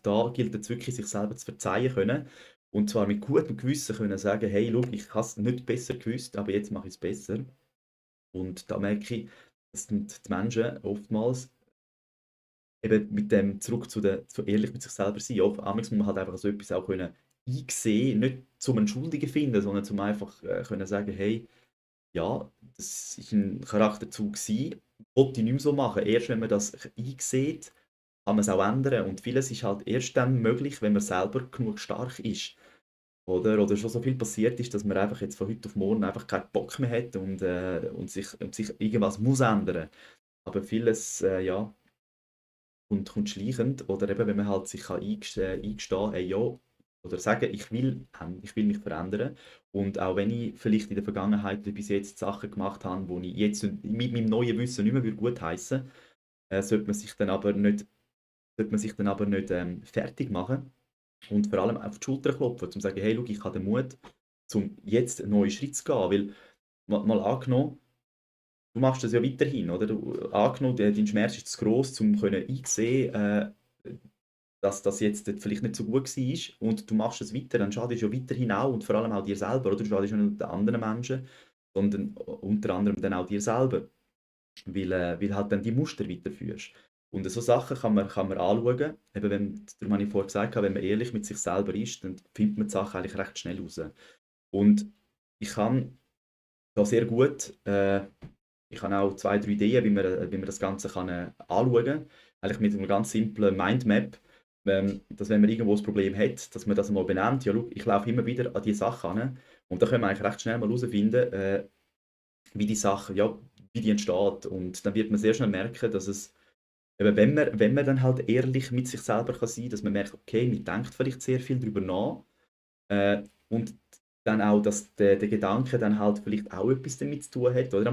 Und da gilt es wirklich, sich selber zu verzeihen können. Und zwar mit gutem Gewissen können sagen, hey, schau, ich habe es nicht besser gewusst, aber jetzt mache ich es besser. Und da merke ich, dass die Menschen oftmals eben mit dem zurück zu ehrlich mit sich selber sein. Manchmal muss man halt einfach so etwas auch können einsehen, nicht zum einen Schuldigen finden, sondern zum einfach können sagen, hey, ja, das ist ein Charakterzug gewesen, wollte ich nicht mehr so machen. Erst wenn man das einsieht, kann man es auch ändern. Und vieles ist halt erst dann möglich, wenn man selber genug stark ist. Oder schon so viel passiert ist, dass man einfach jetzt von heute auf morgen einfach keinen Bock mehr hat und sich irgendwas muss ändern. Aber vieles, ja, kommt schleichend. Oder eben, wenn man halt sich kann eingestehen, hey, ja, oder sagen, ich will mich verändern. Und auch wenn ich vielleicht in der Vergangenheit bis jetzt Sachen gemacht habe, die ich jetzt mit meinem neuen Wissen nicht mehr gutheissen würde, sollte man sich dann aber nicht, fertig machen und vor allem auf die Schulter klopfen, um zu sagen, hey, schau, ich habe den Mut, um jetzt einen neuen Schritt zu gehen. Weil, mal angenommen, du machst das ja weiterhin, oder? Angenommen, dein Schmerz ist zu gross, um einzusehen, dass das jetzt vielleicht nicht so gut war und du machst es weiter, dann schadest du ja weiterhin auch und vor allem auch dir selber, oder? Du schadest ja nicht nur den anderen Menschen, sondern unter anderem dann auch dir selber, weil halt dann die Muster weiterführst. Und so Sachen kann man anschauen, eben wenn, darum habe ich vorher gesagt, wenn man ehrlich mit sich selber ist, dann findet man die Sachen eigentlich recht schnell raus. Und ich kann da sehr gut, ich habe auch 2, 3 Ideen, wie man das Ganze kann, anschauen kann. Eigentlich mit einem ganz simplen Mindmap, dass wenn man irgendwo ein Problem hat, dass man das mal benennt. Ja, schau, ich laufe immer wieder an diese Sachen an. Und da können wir eigentlich recht schnell mal herausfinden, wie die Sache, ja, wie die entsteht. Und dann wird man sehr schnell merken, dass es, eben wenn man dann halt ehrlich mit sich selber kann sein kann, dass man merkt, okay, man denkt vielleicht sehr viel darüber nach. Und dann auch, dass der Gedanke dann halt vielleicht auch etwas damit zu tun hat. Oder?